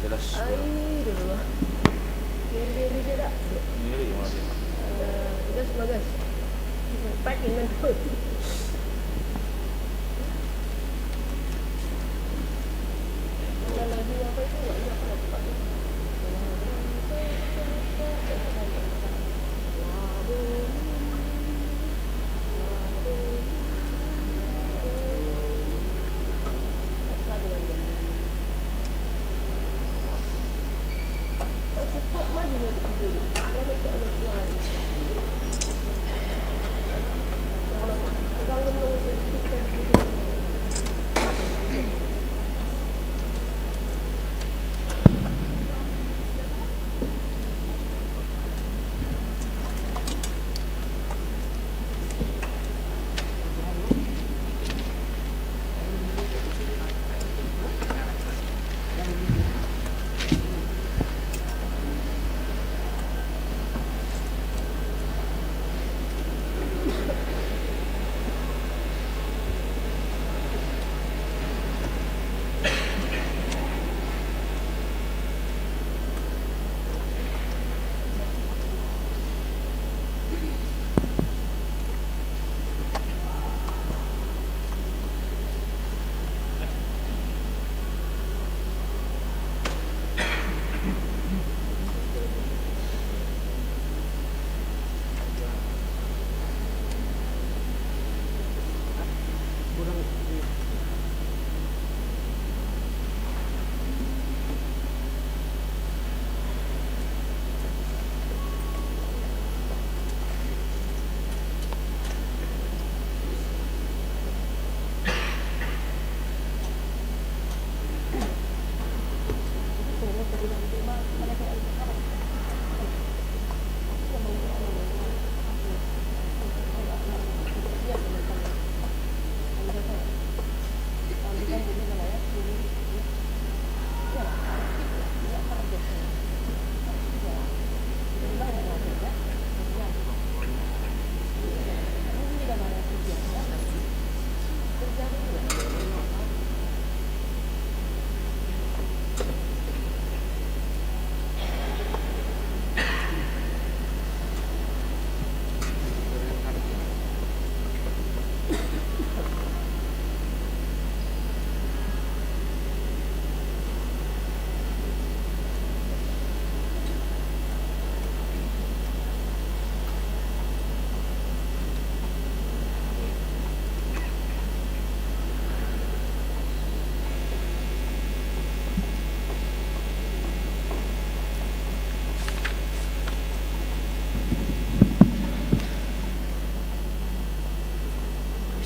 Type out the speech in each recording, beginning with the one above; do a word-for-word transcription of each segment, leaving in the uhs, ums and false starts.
Jelas. Ai, dulu. Ngeri, ngeri dia, dak? Ngeri, ngeri. Eh, gas, gas. Packing kan.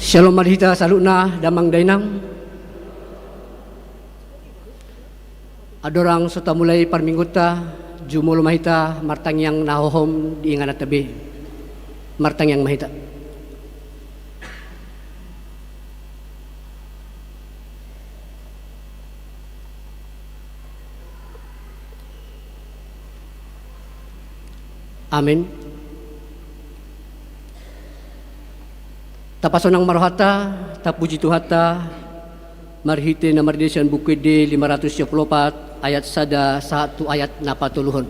Syalom ma di hita saluhutna, damang dainang. Andorang so tamulai parminggunta, jumolo ma hita martangiang na hohom di ingananta be. Martangiang ma hita. Amen. Tapasonang ma rohanta, tapuji Tuhanta, marhite na marende sian Buku Ende lima ratus sia pulu opat, ayat sada sahat tu ayat na patoluhon.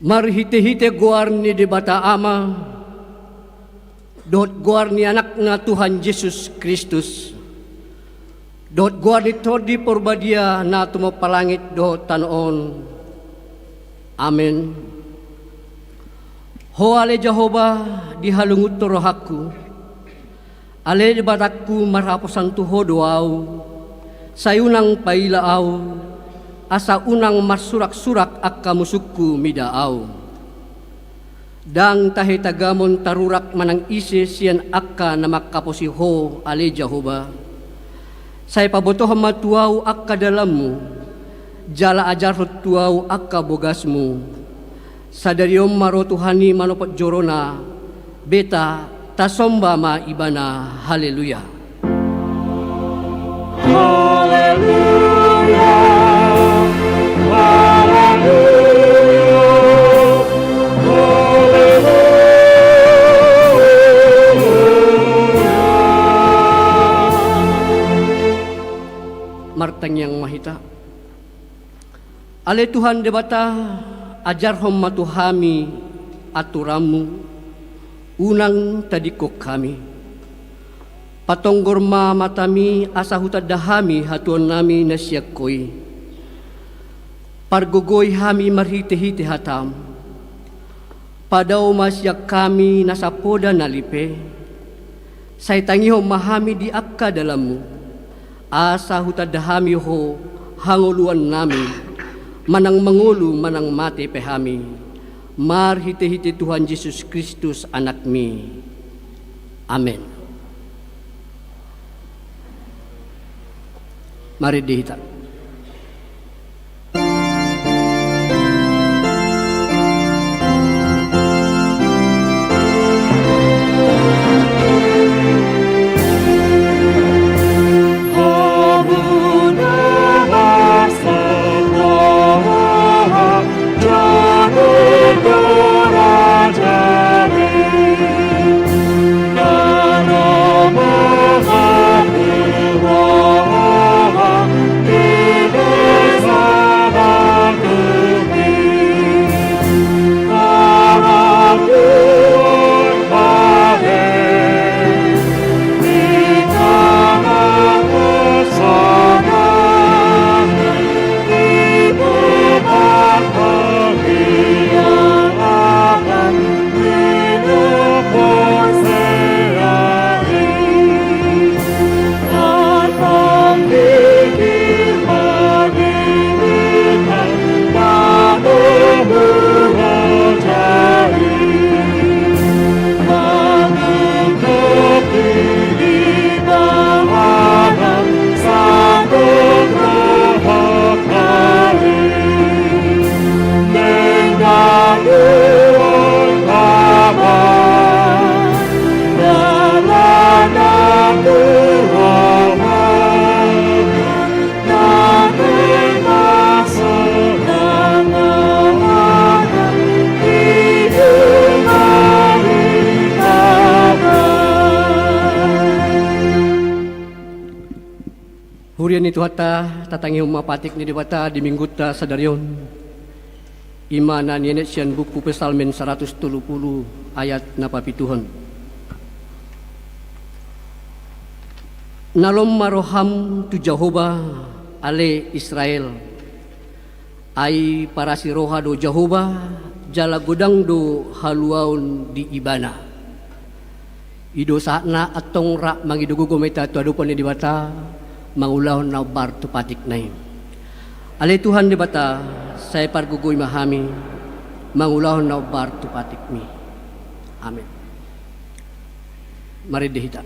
Marhite-hite goar ni Debata Ama, dohot goar ni Anakna Tuhan Jesus Kristus, dohot goar ni Tondi Porbadia na tumompa langit dohot tano on. Amen. Ho ale Jahowa, dihalungunhon rohangku. Ale Debatangku, marhaposan tu Ho do ahu, sai unang paila ahu, asa unang marsurak-surak angka musungku mida ahu. Ndang tahe tagamon tarurak manang ise sian angka na manghaposi Ho, ale Jahowa. Sai pabotohon ma tu ahu angka dalanMu, jala ajarhon tu ahu angka bogasMu. Sadari on ma ro Tuhan i manopot jorona, beta tasomba ma Ibana. Haleluya. Haleluya, haleluya, haleluya. Martangiang ma hita. Ale Tuhan Debata, ajarhon ma tu hami aturanMu, unang tadingkon hami. Patonggor ma matami asa hutanda hami hatuannami na sian Ho i. Pargogoi hami marhite-hite hataM. Padao ma sian hami nasa poda na lipe. Sai tangihon ma hami di angka dalanMu, asa hutanda hami Ho hangoluannami, manang mangolu manang mate pe hami, marhite-hite Tuhan Jesus Kristus AnakMi. Amen. Marende hita. Huria ni Tuhanta, tatangihon ma patik ni Debata di Minggunta sadari on. I ma na nienet sian buku Psalmen saratus tolu pulu ayat na papituhon. Nalom ma roham tu Jahowa, ale Israel. Ai parasi roha do Jahowa, jala godang do haluaon di Ibana. I do sahatna, antong rap mangido gogo ma hita tu adopan ni Debata, mangulahon na hombar tu patikna i. Ale Tuhan Debata, sai pargogoi ma hami, mangulahon na hombar tu patikMi. Amen. Marende hita.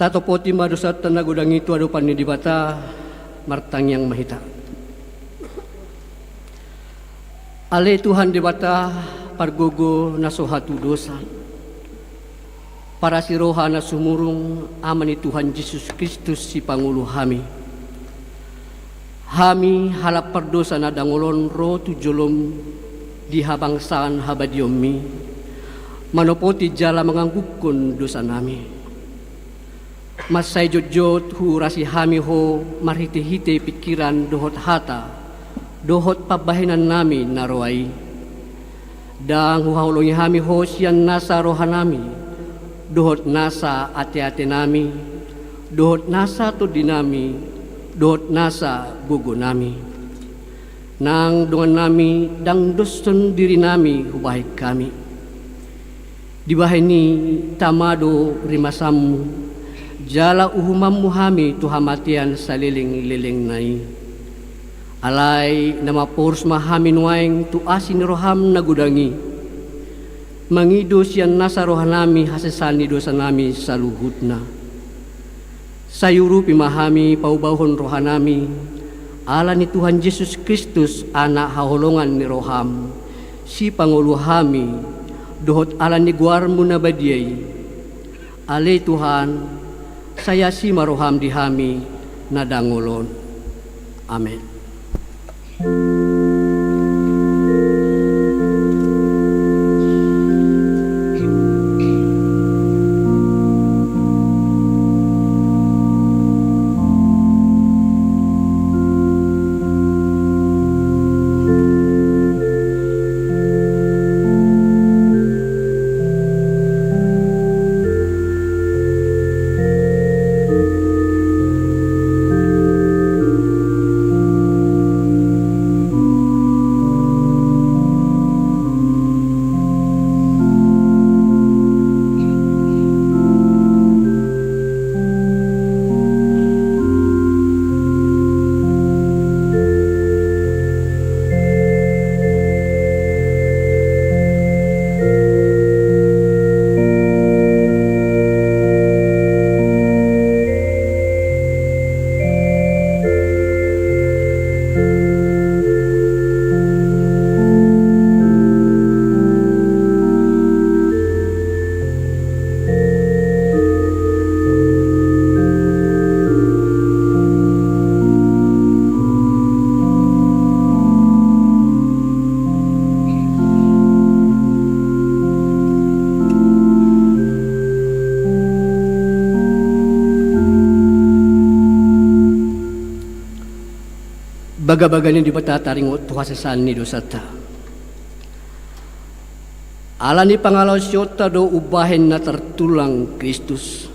Tatopoti ma dosanta na godang i tu adopan ni Debata. Martangiang ma hita. Ale Tuhan Debata, pargogo na so hatudosa, parasi roha na sumurung, Ama ni Tuhan Jesus Kristus, Sipangolu hami. Hami halak pardosa na dangol on ro tu jolom di habangsaan habadiaonmi, manopoti jala manganggukkon dosanami. Mansai jotjot huurasi hami Ho marhitehite pingkiran dohot hata dohot pambahenannami na roa i. Ndang huhaholongi hami Ho sian nasa rohanami dohot nasa ateatenami dohot nasa tondinami dohot nasa gogonami. Nang dongannami ndang doshon dirinami hubahen hami. Dibahen i tama do rimasanmu, jala uhumanmu hami tu hamatean salelenglelengna i. Alai na mamporus ma hami nuaeng tu asi ni roham na godang i. Mangido sian nasa rohanami hasesaan ni dosanami saluhutna. Sai urupi ma hami paubahon rohanami, ala ni Tuhan Jesus Kristus, Anak haholongan ni roham, Sipangolu hami, dohot ala ni goarmu na badia i. Ale Tuhan, sai asi ma roham di hami na dangol on. Amen. Bagabaga ni Debata taringot tu hasesaan ni dosanta. Ala ni pangalaosionta do umbahen na tartulang Kristus.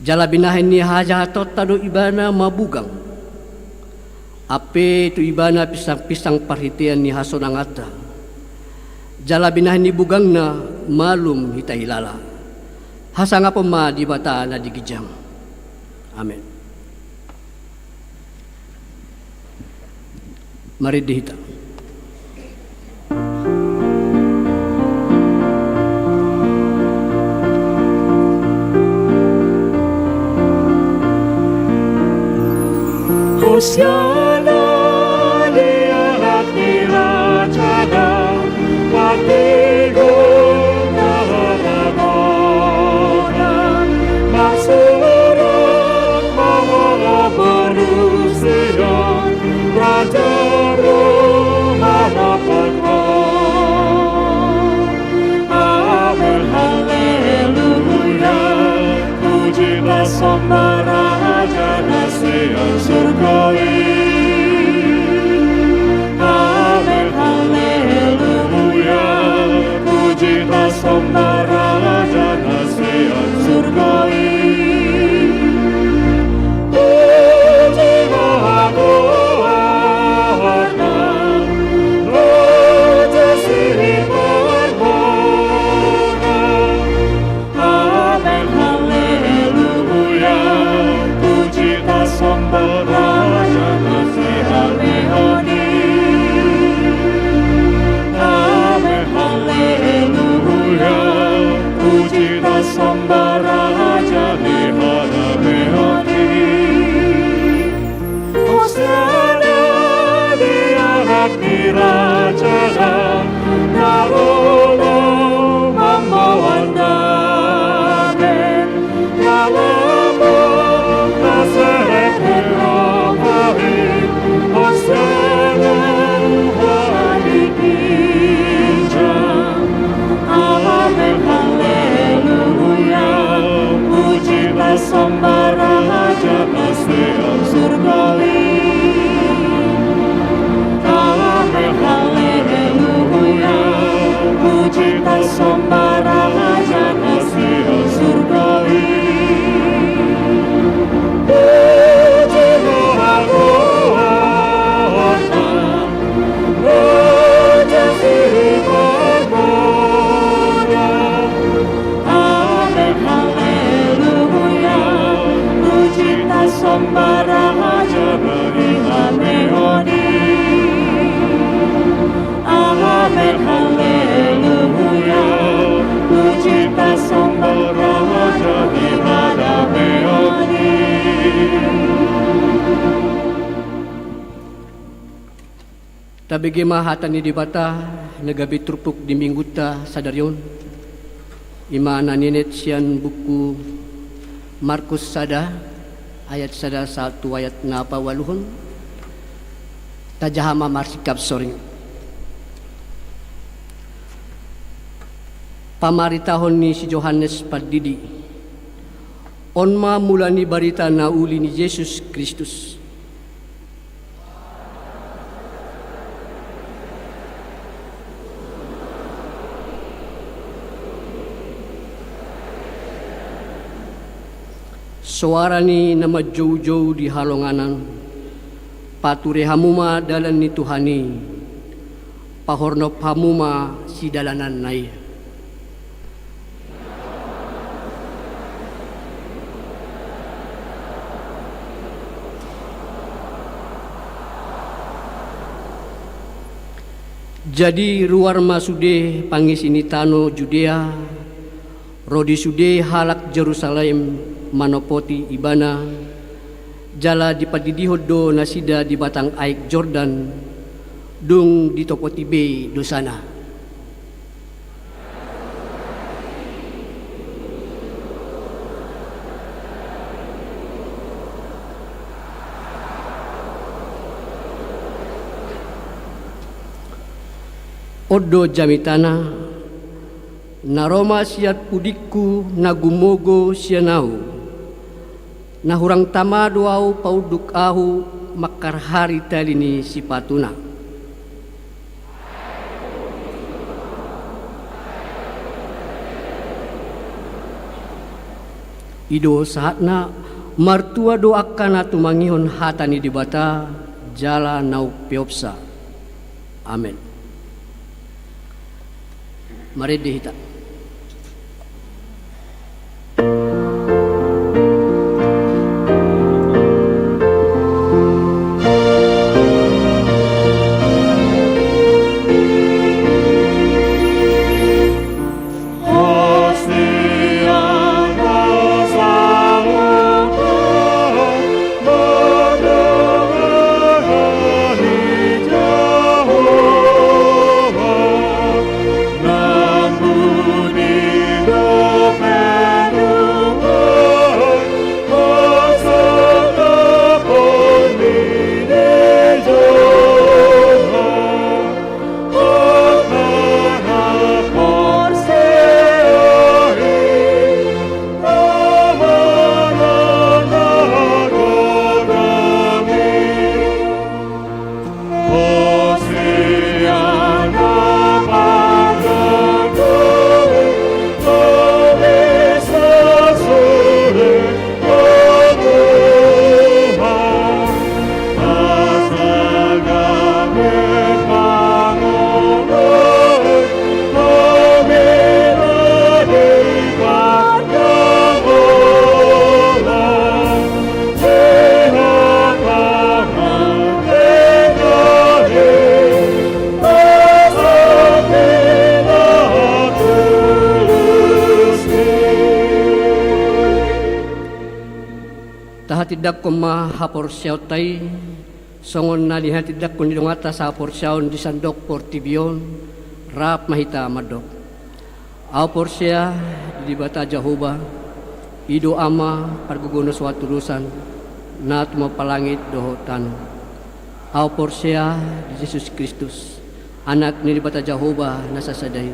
Jala binahen ni hajahatonta do Ibana mabugang. Ampe tu Ibana pinsangpinsang parhitean ni hasonanganta. Jala binahen ni bugangna malum hita hilala. Hasangapon ma Debata na di ginjang. Amen. Marende hita. Hosiana di anak ni raja na, partigor na haragonan, marsorak ma haraparusian, raja ro ma na patang. Amen, haleluya. Puji ma sombah Raja na sian surgo i. Amen, haleluya. Puji ma sombah Raja na sian surgo i. Puji ma goarna, Raja Siparmona. Amen, haleluya. Tabege ma hata ni Debata na gabe turpuk di minggunta sadari on. I ma na nienet sian buku Markus sada ayat sada sahat tu ayat na paualuhon. Tajaha ma marsingkap soring. Pamaritahon ni si Johannes Pandidi. On ma mula ni barita na uli ni Jesus Kristus. Soara ni na manjoujou di halonganan, pature hamu ma dalan ni Tuhan i, pahornop hamu ma sidalananna i. Jadi ruar ma sude pangisi ni tano Judea, ro di sude halak Jerusalem manopoti Ibana, jala dipandidihon do nasida di batang aek Jordan, dung ditopoti be dosana. On do jamitana, na ro ma sian pudingku na gumogo sian ahu, na hurang tama do ahu paunduk ahu mangkarhari tali ni sipatuna. I do sahatna, martua do angka na tumangihon hata ni Debata jala na umpeopsa. Amen. Marende hita. Tahatindangkon ma haporseaonta i, songon na nihatindangkon ni donganta sahaporseaon di sandok portibi on, rap ma hita mandok. Ahu porsea di Debata Jahowa, i do Ama pargogo na so hatudosan, na tumompa langit dohot tano. Ahu porsea di Jesus Kristus, Anak ni Debata Jahowa na sasada i,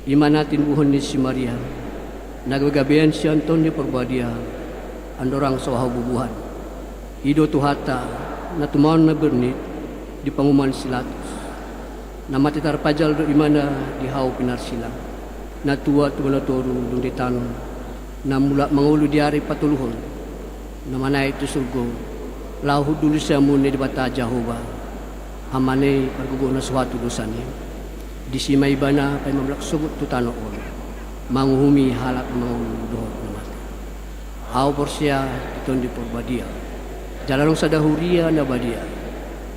i ma na tinubuhon ni si Maria, na gabegabean sian Tondi Porbadia, andorang so hau bubuhan. I do Tuhanta, na tumaon na bernit di panguhuman si Pilatus. Na mate tarpajal do ibana di hau pinarsilang. Na tua tu bona toru dung ditanom. Na mulak mangolu di ari patoluhon. Na manaek tu surgo. Laho hundul siamun ni Debata Jahowa. Amana i pargogo na so hatudosan i. Disi ma ibana paima mulak sogot tu tano on. Manguhumi halak na mangolu dohot na mate. Ahu porsea di Tondi Porbadia. Jala adong sada huria na badia.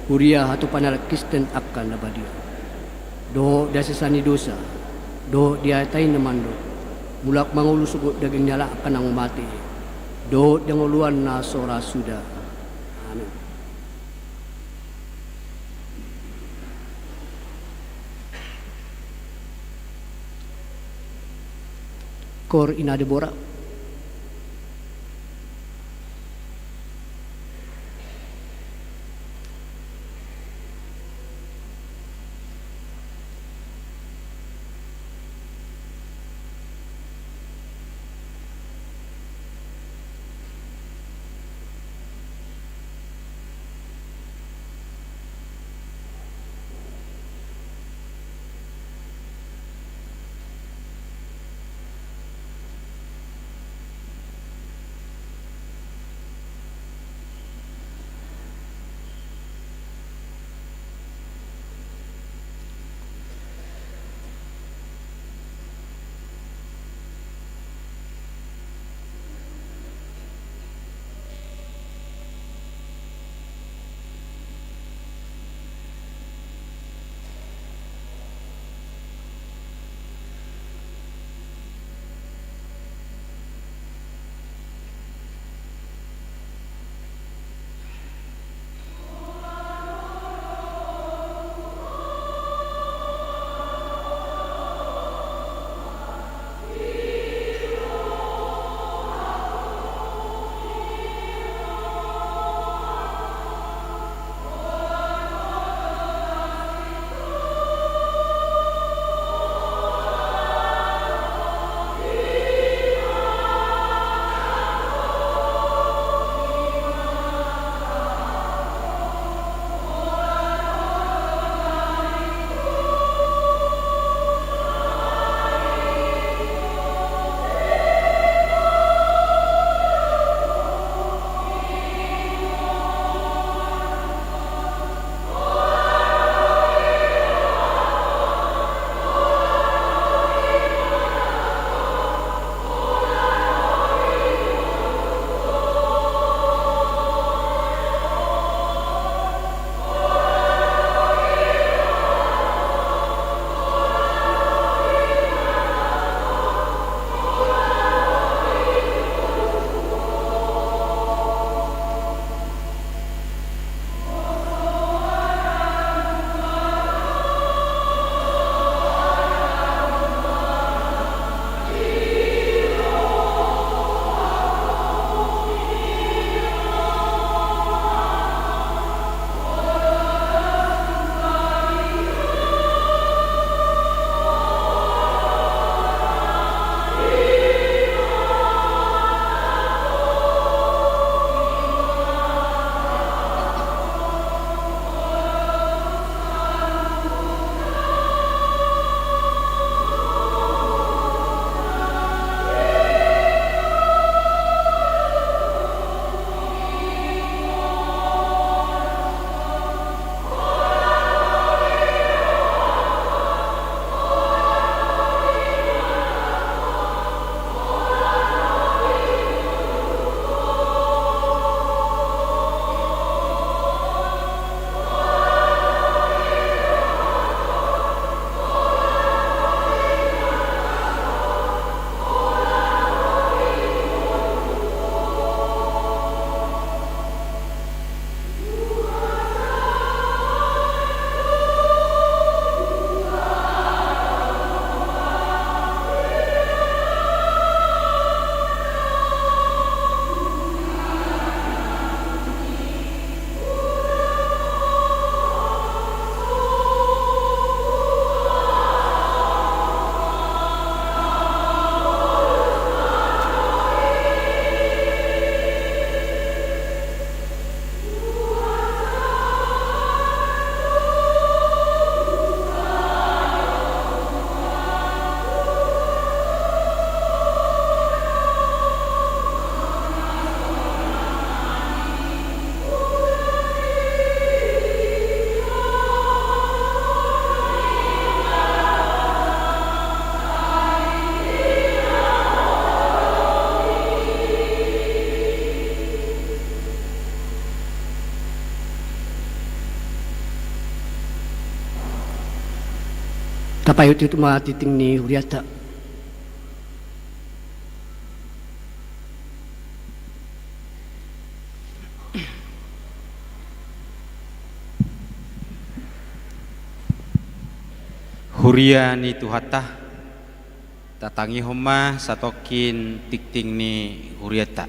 Huria hatupa ni halak Kristen angka na badia. Dohot di hasesaan ni dosa. Dohot di ayat ai na mandok. Mulak mangolu sogot daging ni halak angka na mate. Dohot di hangoluan na so ra suda. Amen. Por ina Debora. Tapaihutihut ma tingting ni hurianta. Huria ni Tuhanta, Tatangihon ma satongkin tingting ni hurianta.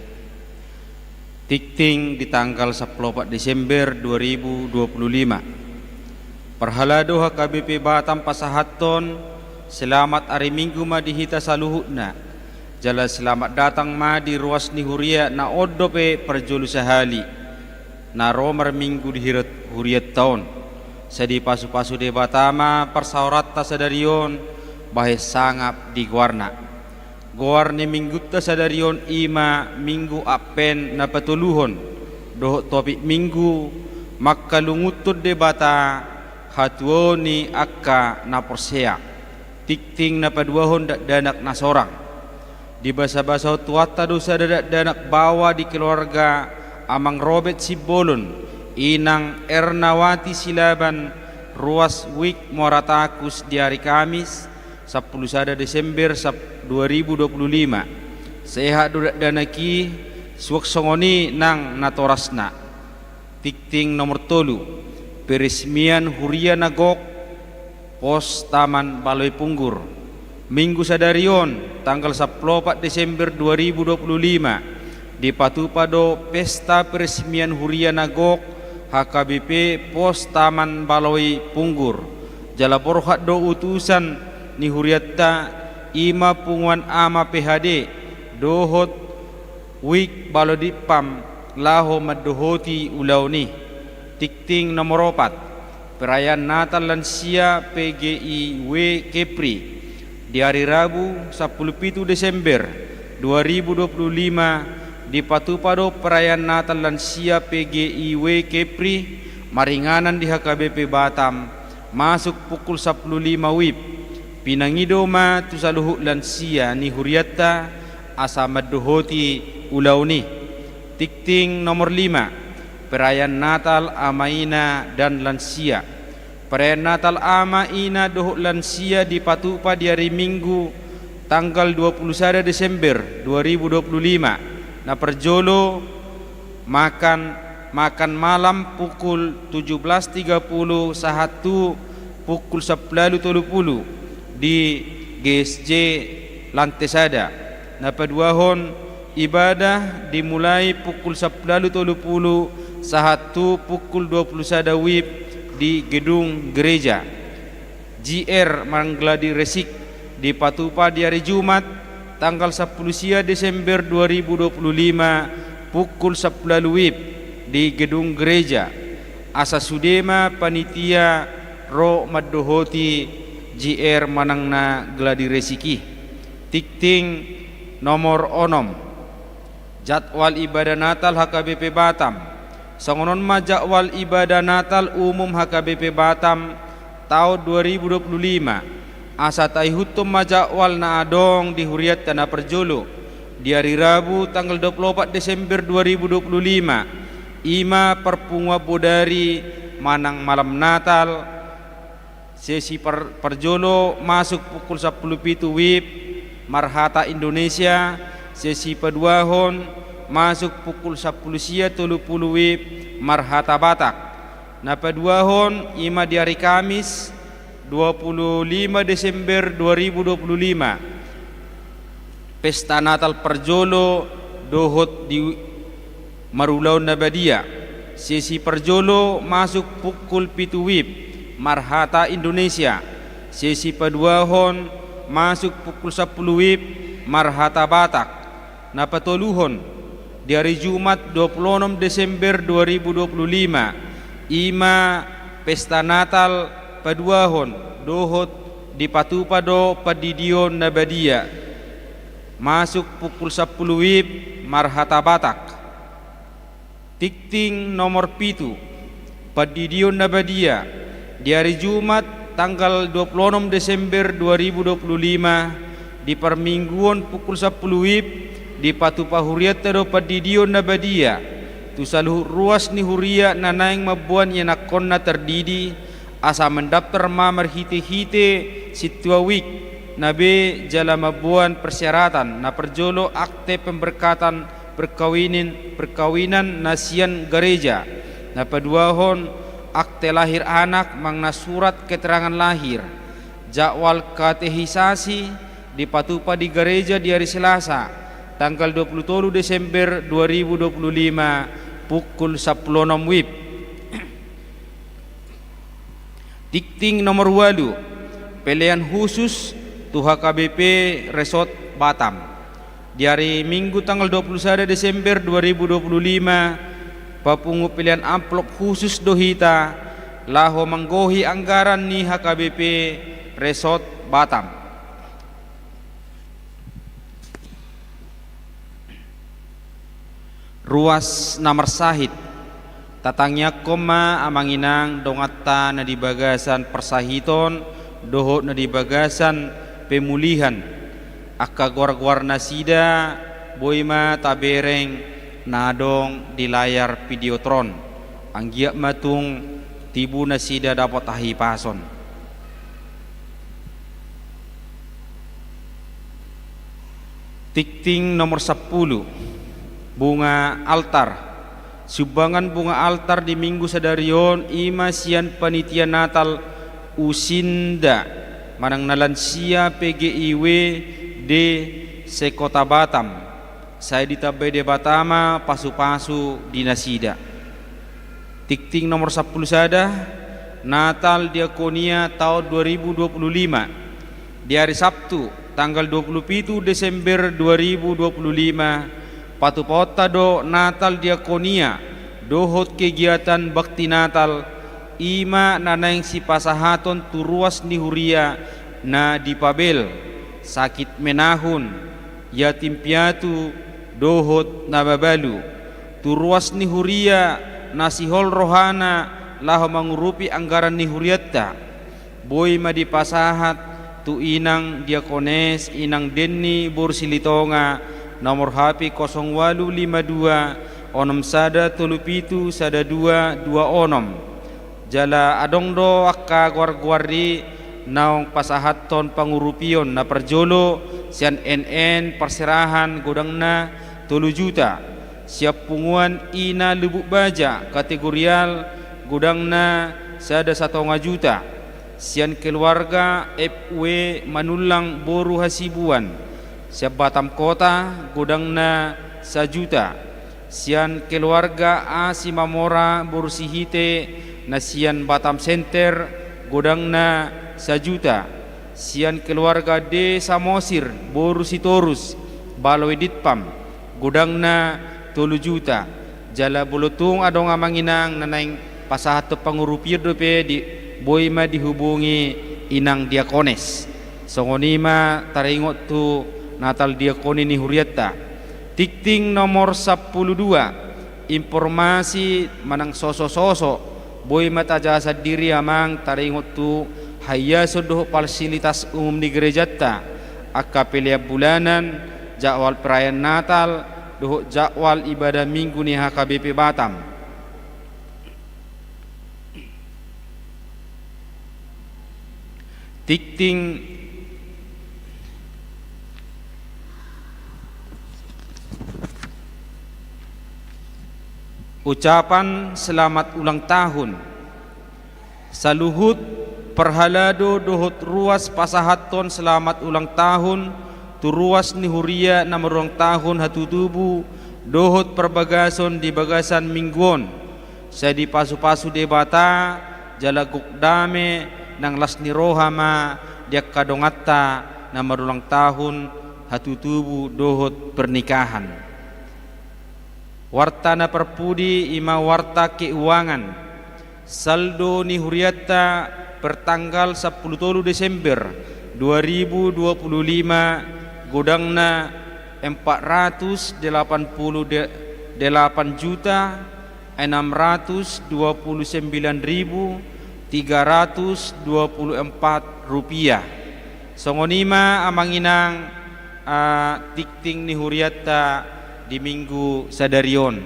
Tingting di tanggal sampulu opat Desember dua ribu dua puluh lima. Parhalado H K B P Batam pasahathon, selamat ari Minggu ma di hita saluhutna. Jala selamat datang ma di ruas ni huria na on dope parjolo sahali na ro marminggu di hira-, hurianta on. Sai dipasupasu Debata ma parsaoranta sadari on, bahen sangap di goarna. Goar ni minggunta sadari on i ma Minggu Advent na patoluhon, dohot topik Minggu, mangkalungunhon Debata hatuaon ni angka na porsea. Tingting na paduahon dakdanak na sorang. Dibasabasahon Tuhanta do sada dakdanak baoa di keluarga Amang Robert Simbolon, Inang Ernawati Silaban, ruas WIK Muara Takus di ari Kamis, sampulu sada Desember sap-, dua ribu dua puluh lima. Sehat do dakdanak i, suang songon i nang natorasna. Tingting nomor tolu, peresmian huria na gok, pos Taman Baloai Punggur. Minggu sadari on, tanggal sampulu opat Desember dua ribu dua puluh lima, dipatupa do pesta peresmian huria na gok H K B P pos Taman Baloai Punggur. Jala borhat do utusan ni hurianta, i ma punguan ama P H D, dohot WIK Baloai Dippam laho mandohoti ulaon i. Tingting nomor opat, perayaan Natal lansia P G I W Kepri. Di ari Rabu, sampulu pitu Desember dua ribu dua puluh lima, dipatupa do perayaan Natal lansia P G I W Kepri maringanan di H K B P Batam, masuk pukul sampulu lima WIB. Pinangido ma tu saluhut lansia ni hurianta asa mandohoti ulaon i. Tingting nomor lima, perayaan Natal ama ina dan lansia. Perayaan Natal ama ina dohot lansia dipatupa di ari Minggu tanggal dua puluh sada Desember dua ribu dua puluh lima. Na parjolo, makan, makan malam pukul tujuh belas tiga puluh sahat tu pukul sampulu tolu tolu puluh di G S J lantai sada. Na paduahon, ibadah dimulai pukul sampulu tolu tolu puluh sahat tu pukul dua puluh sada WIB di gedung gereja. G R manang gladi resik dipatupa di ari Jumat, tanggal sampulu sia Desember dua ribu dua puluh lima, pukul sampulu WIB di gedung gereja. Asa sude ma panitia ro mandohoti G R manang na gladi resik i. Tingting nomor onom, jadwal ibadah Natal H K B P Batam. Songon on ma jadwal ibadah Natal umum H K B P Batam taon dua ribu dua puluh lima. Asa taihuthon ma jadwal na adong di hurianta. Na parjolo, di ari Rabu tanggal dua puluh opat Desember dua ribu dua puluh lima, i ma parpunguan bodari manang malam Natal. Sesi par-, parjolo masuk pukul sampulu pitu WIB marhata Indonesia, sesi paduahon masuk pukul sampulu sia tolu puluh WIB marhata Batak. Na paduahon i ma di ari Kamis, dua puluh lima Desember dua ribu dua puluh lima. Pesta Natal parjolo dohot di marulaon na badia. Sesi parjolo masuk pukul pitu WIB marhata Indonesia. Sesi paduahon masuk pukul sampulu WIB marhata Batak. Na patoluhon, di ari Jumat dua puluh onom Desember dua ribu dua puluh lima, i ma pesta Natal paduahon dohot dipatupa do pandidion na badia. Masuk pukul sampulu WIB marhata Batak. Tingting nomor pitu, pandidion na badia. Di ari Jumat tanggal dua puluh onom Desember dua ribu dua puluh lima, di parmingguon pukul sampulu WIB, dipatupa hurianta do pandidion na badia tu saluhut ruas ni huria na naeng mamboan ianakkonna tardidi, asa mandaptar ma marhitehite sintua WIK na be jala mamboan persyaratan. Na parjolo, akte pemberkatan perkawinin, perkawinan na sian gareja. Na paduahon, akte lahir anak manang na surat keterangan lahir. Jadwal katekisasi dipatupa di gareja di ari Selasa, tanggal dua puluh tolu Desember dua ribu dua puluh lima, pukul sampulu onom wib. Tingting nomor ualu, pelean husus tu H K B P Resort Batam. Di ari Minggu tanggal dua puluh sada Desember dua ribu dua puluh lima, papungu pelean amplop husus do hita laho manggohi anggaran ni H K B P Resort Batam. Ruas na marsahit. Tatangiangkon ma amang inang donganta na di bagasan parsahiton dohot na di bagasan pemulihan. Angka goar-goarnasida boi ma tabereng na adong di layar Videotron. Anggiat ma tung tibu nasida dapot hahipason. Tingting nomor sampulu, bunga altar. Sumbangan bunga altar di Minggu sadari on i ma sian panitia Natal Usinda manang na lansia P G I W D se-Kota Batam. Sai ditambai Debata ma pasu-pasu di nasida. Tingting nomor sampulu sada, Natal Diakonia taon dua ribu dua puluh lima. Di ari Sabtu, tanggal dua puluh pitu Desember dua ribu dua puluh lima, patupaonta do Natal Diakonia dohot kegiatan bakti Natal, i ma na naeng sipasahaton tu ruas ni huria na dipabel, sakit menahun, yatim piatu, dohot na mabalu. Tu ruas ni huria na sihol rohana laho mangurupi anggaran ni hurianta, boi ma dipasahat tu inang diakones, inang Denny boru Silitonga, nomor H P kosong ualu lima dua onom sada tolu pitu sada dua dua onom. Jala adong do angka goar-goar i naung pasahathon pangurupion. Na parjolo, sian N N parserahan godangna tolu juta, sian punguan Ina Lubuk Baja kategorial godangna sada satonga juta, sian keluarga F W Manullang boru Hasibuan, sian Batam Kota godangna sajuta, sian keluarga A Simamora boru Sihite na sian Batam Center godangna sajuta, sian keluarga D Samosir boru Sitorus Baloi Ditpam godangna tolu juta. Jala molo tung adong amang inang na naeng pasahathon pangurupion dope, di, boi ma dihubungi inang diakones. Songon i ma taringot tu Natal Diakoni ni hurianta. Tingting nomor sampulu dua, informasi manang soso-soso. Boi ma tajasat diri amang taringot tu haiason dohot fasilitas umum ni gerejanta, angka pelean bulanan, jadwal perayaan Natal, dohot jadwal ibadah Minggu ni H K B P Batam. Tingting ucapan selamat ulang tahun. Saluhut parhalado dohot ruas pasahathon selamat ulang tahun tu ruas ni huria na marulang tahun hatutubu dohot parbagason di bagasan minggu on. Sai dipasu-pasu Debata jala gok dame nang las ni roha ma di angka donganta na marulang tahun hatutubu dohot pernikahan. Warta na parpudi i ma warta keuangan. Saldo ni hurianta per tanggal sampulu tolu Desember dua ribu dua puluh lima godangna empat ratus delapan puluh delapan juta enam ratus dua puluh sembilan ribu tiga ratus dua puluh empat rupiah. Songon i ma amang inang, ah, tingting ni hurianta di minggu sadari on.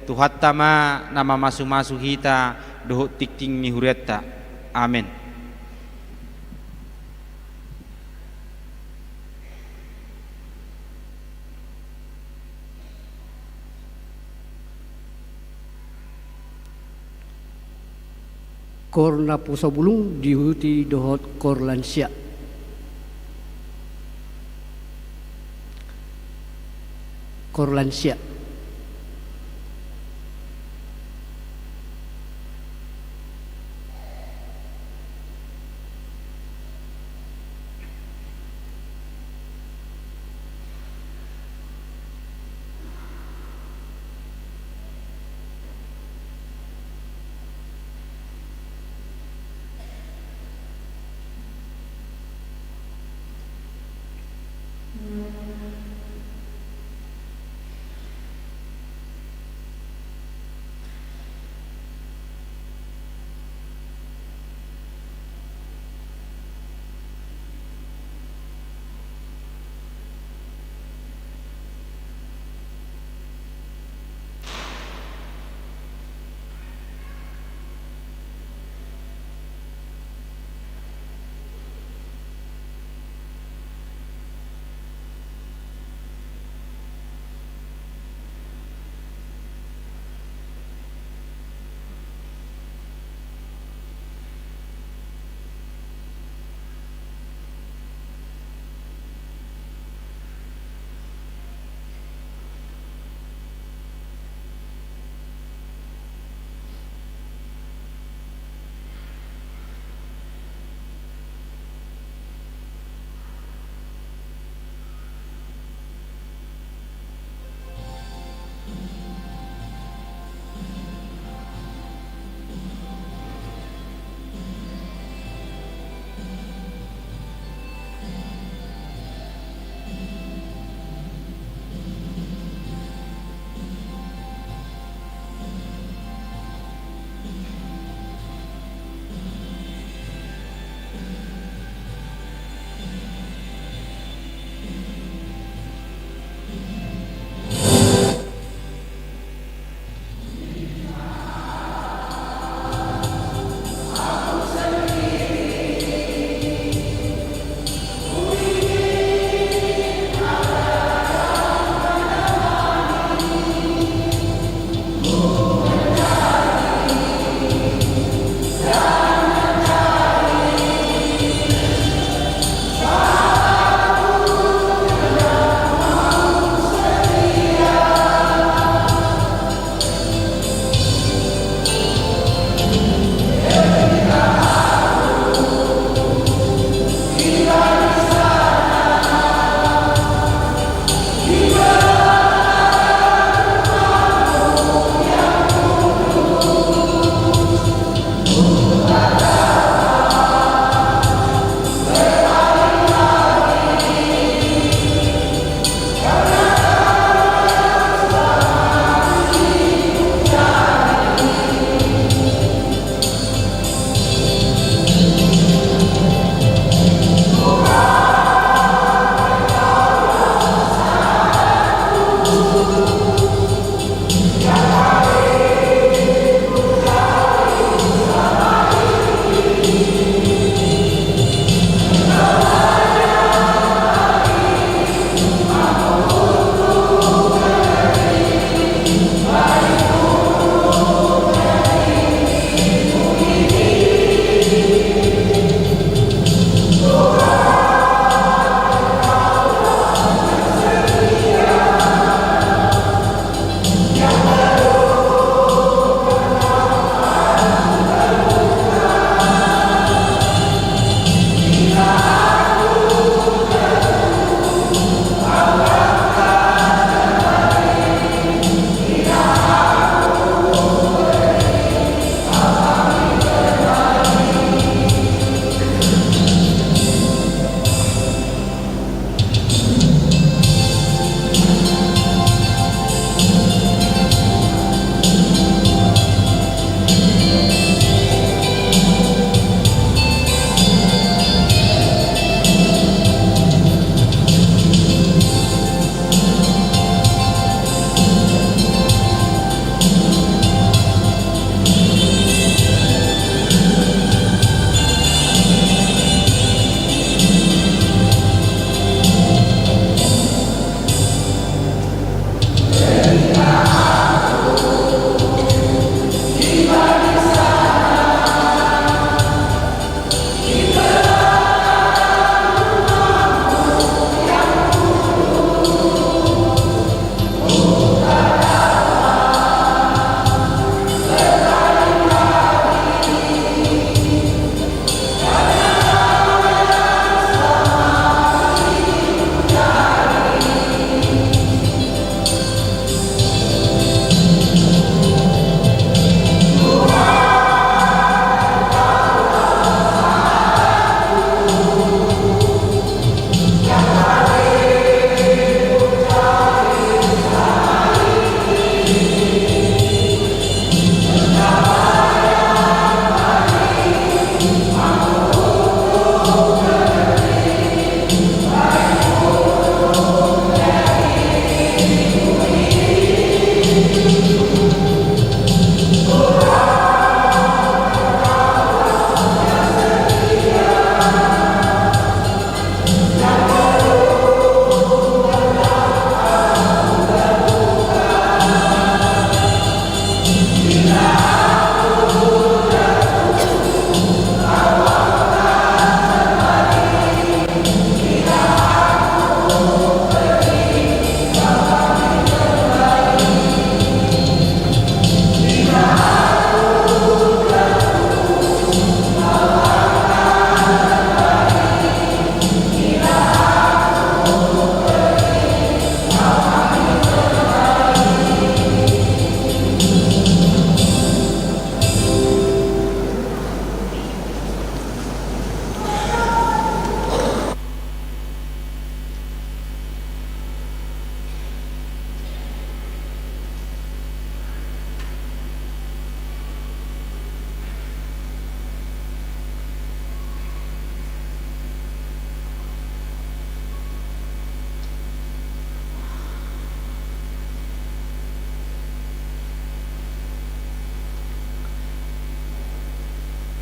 Tuhanta ma na mamasu-masu hita dohot tingting ni hurianta. Amen. Kor naposobulung diihuti dohot kor lansia. Korlansia.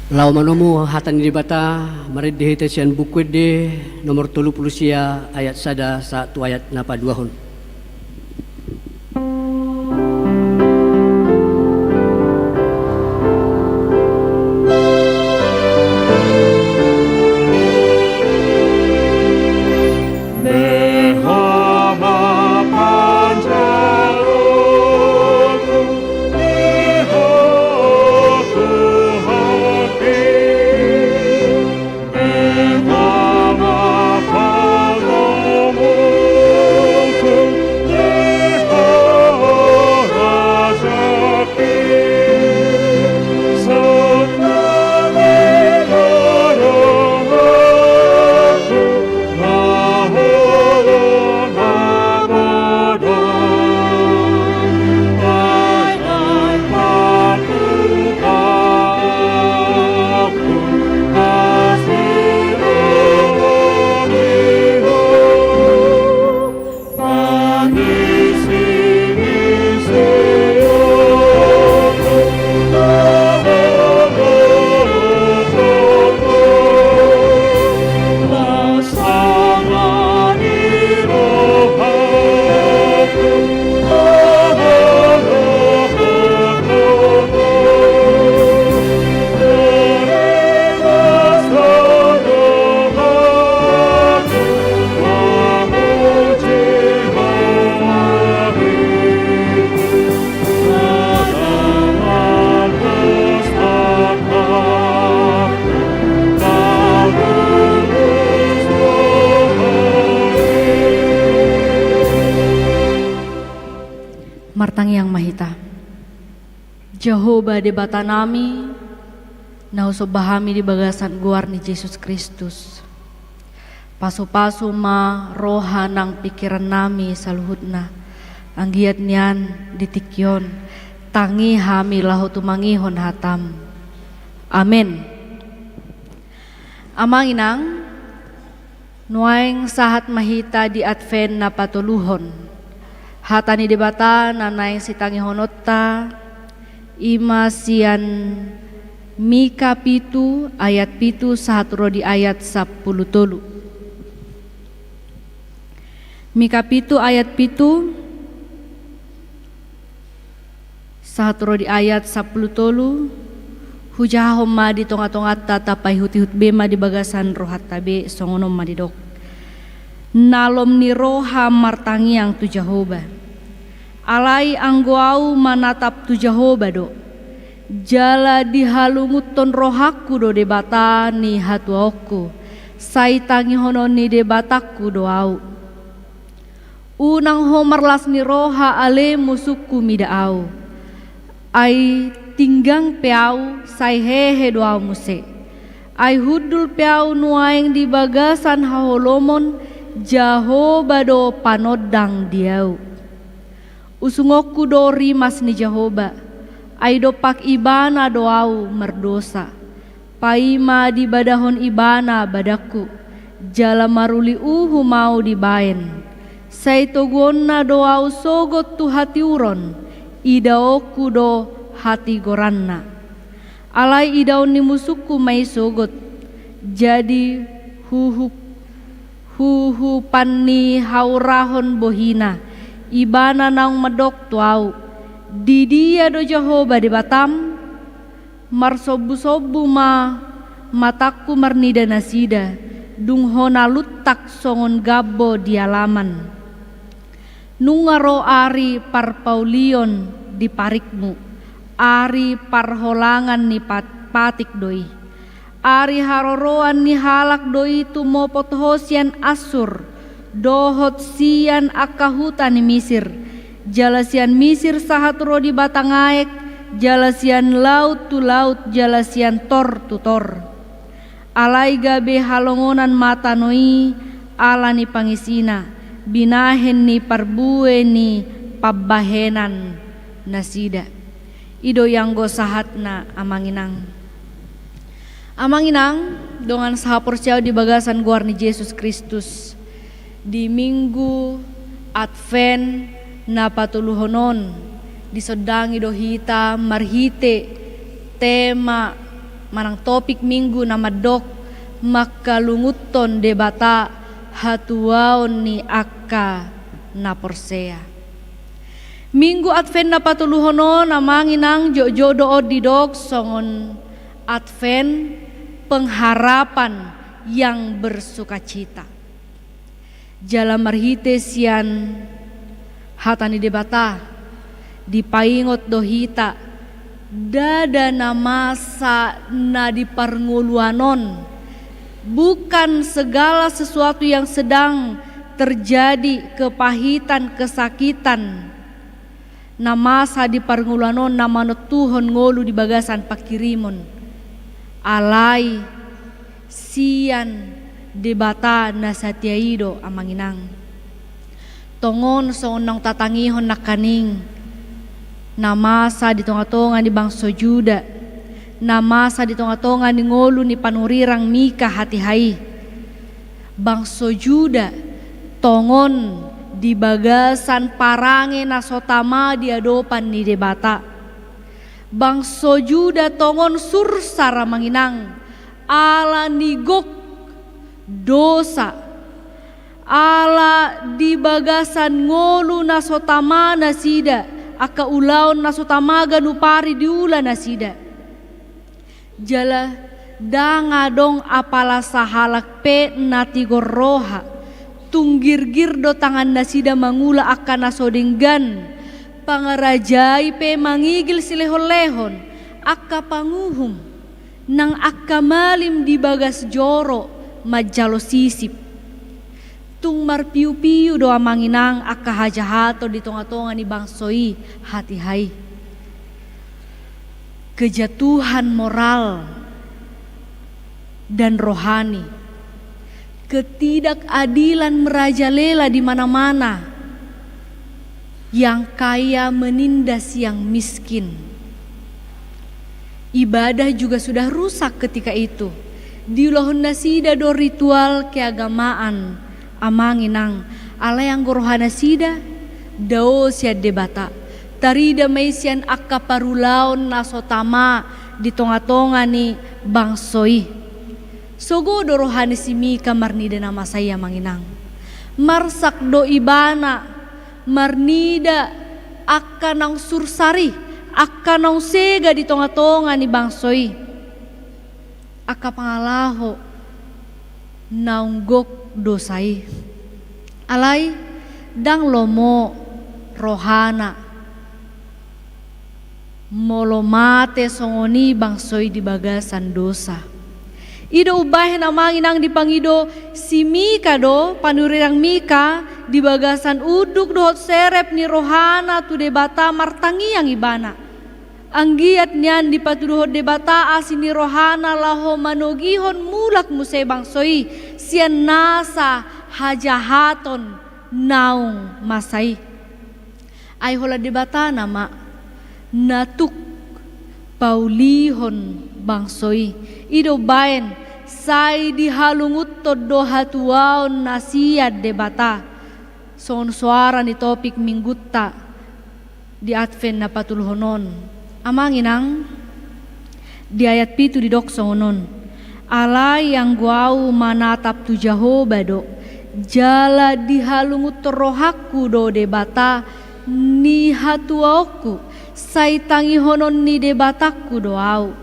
Laho manomu hata ni Debata, marende hita sian Buku Ende nomor tolu pulu sia, ayat sada sahat tu ayat na paduahon. Martangiang ma hita. Jahowa Debatanami, na husomba hami di bagasan goar ni Jesus Kristus. Pasupasu ma roha nang pingkirannami saluhutna, anggiat nian di tingki on, tangi hami laho tumangihon hatam. Amen. Amang inang, nuaeng sahat ma hita di Advent na patoluhon. Hata ni Debata na naeng sitangihononta, i ma sian Mika pitu ayat pitu sahat ro di ayat sampulu tolu. Mika pitu ayat pitu sahat ro di ayat sampulu tolu. Hujahahon ma di tongatonganta, tapaihutihut be ma di bagasan rohanta be, songon on ma didok. Nalom ni roha martangiang tu Jahowa. Alai anggo ahu manatap tu Jahowa do, jala dihalungunhon rohangku do Debata ni hatuaonku, sai tangihonon ni Debatangku do ahu. Unang ho marlas ni roha ale musungku mida ahu. Ai tinggang pe ahu, sai hehe do ahu muse. Ai hundul pe ahu nuaeng di bagasan haholomon, Jahowa do panondang di ahu. Usungonku do rimas ni Jahowa, ai dompak Ibana do ahu mardosa. Paima dibadahon Ibana badangku, jala maruli uhum ahu dibaen. Sai toguonna do ahu sogot tu hatiuron, idaonku do hatigoranna. Alai idaon ni musungku ma i sogot, jadi huhuk huhupan ni haurahon bohina. Ibana naung mandok tu ahu, di dia do Jahowa Debatam? Marsombuhsombuh ma matangku marnida nasida, dung hona luntak songon gambo di alaman. Nunga ro ari parpaulion di parikmu, ari parholangan ni pat-, patik do i. Ari haroroan ni halak do i tumopot ho sian Assur, dohot sian angka huta ni Misir, jala sian Misir sahat ro di batang aek, jala sian laut tu laut, jala sian tor tu tor. Alai gabe halongonan ma tano i ala ni pangisina, binahen ni parbue ni pambahenan nasida. I do i anggo sahatna, Amang Inang. Amang Inang, dongan sahaporseaon di bagasan goar ni Jesus Kristus, di Minggu Advent na patoluhon on, disondangi do hita marhite tema manang topik minggu na mandok mangkalungunhon Debata hatuaon ni angka na porsea. Minggu Advent na patoluhon on, amang inang, jotjot do on didok songon Advent pengharapan yang bersukacita. Jala marhite sian hata ni Debata, dipaingot do hita, ndada na masa na di parngoluan on, bukan segala sesuatu yang sedang terjadi, kepahitan, kesakitan, na masa di parngoluan on na manontuhon ngolu di bagasan panghirimon. Alai sian Debata na satia i do, amang inang. Tongon songon naung tatangihon nangkaning, na masa di tongatonga ni bangso Juda, na masa di tongatonga ni ngolu ni panurirang Mika hatiha i. Bangso Juda tongon di bagasan parange na so tama di adopan ni Debata. Bangso Juda tongon sursar, amang inang, ala ni gok, dosa, ala di bagasan ngolu na so tama nasida, angka ulaon na so tama ganup ari diula nasida. Jala ndang adong apala sahalak pe na tigor roha, tung girgir do tangan nasida mangula angka na so denggan, pangarajai pe mangigil silehonlehon, angka panguhum, nang angka malim di bagas joro manjalo sisip. Tung marpiupiu do, amang inang, angka hajahaton di tongatonga ni bangso i hatiha i. Kejatuhan moral dan rohani, ketidakadilan merajalela di mana-mana, yang kaya menindas yang miskin. Ibadah juga sudah rusak ketika itu. Diulahon nasida do ritual keagamaan, amang inang, alai anggo roha nasida dao sian Debata. Tarida ma i sian angka parulaon na so tama di tongatonga ni bangso i. Sogo do roha ni si Mika marnida na masa i, amang inang. Marsak do ibana marnida angka naung sursar i, angka naung sega di tongatonga ni bangso i, angka pangalaho naung gok dosa i. Alai ndang lomo rohana molo mate songon i bangso i di bagasan dosa. I do umbahen, amang inang, dipangido si Mika do, panurirang Mika, di bagasan unduk dohot serep ni rohana tu Debata, martangiang ibana. Anggiat nian dipatuduhon Debata asi ni rohana laho manogihon mulak muse bangso i sian nasa hajahaton naung masa i. Ai holan Debata nama na tuk paulihon bangso i. I do umbahen sai dihalungunhon do hatuaon na sian Debata. Songon soara ni topik minggunta di Advent na patoluhon on, amang inang, di ayat pitu didok songon on: Alai anggo ahu manatap tu Jahowa do, jala dihalungunhon rohangku do Debata ni hatuaonku, sai tangihonon ni Debatangku do ahu.